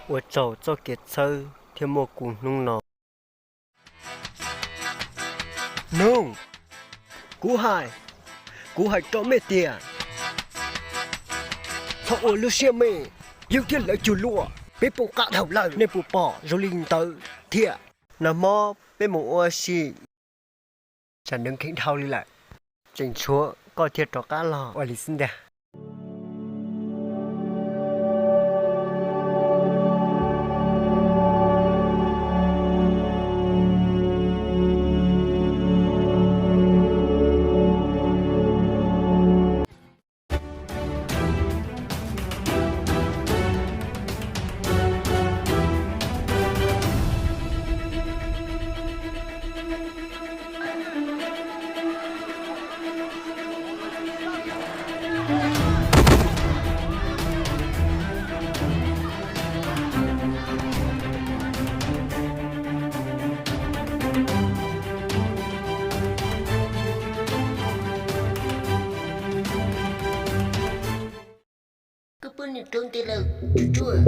Ua tsaug txoj kev txhawb thiab muaj kuv hnub no. Noog, kuv hais, kuv hais rau mej tias, txhob ua lub siab me, yog tias lawv cug luaj peb poob qab dhau lawm. Nej puas pom zoo li ntawd thiab? Nag hmo peb mus ua si, tsam nws kheev dhau li lawm, tseem tshuav koj thiaj rov qab los ua li xwb ntag. Koj poj niam rau nti lawm, tsuag tsuag.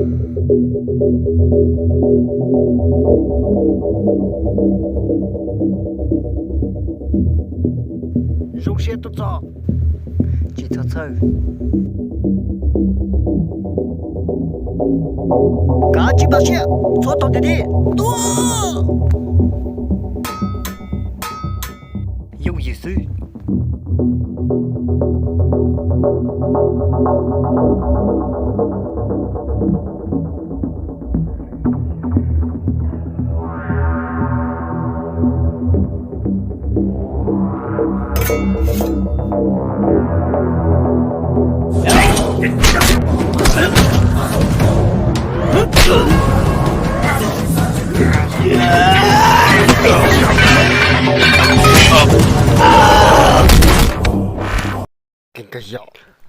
Zoo siab tuaj txog. Tsis txhob txhawj. Kav tsij npaj siab, txhob tos tiag tiag, tuaj. Yooj yim xwb.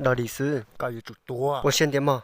Dog dig xwb, koj yuav tsum tuag. Ua siab ntev mog.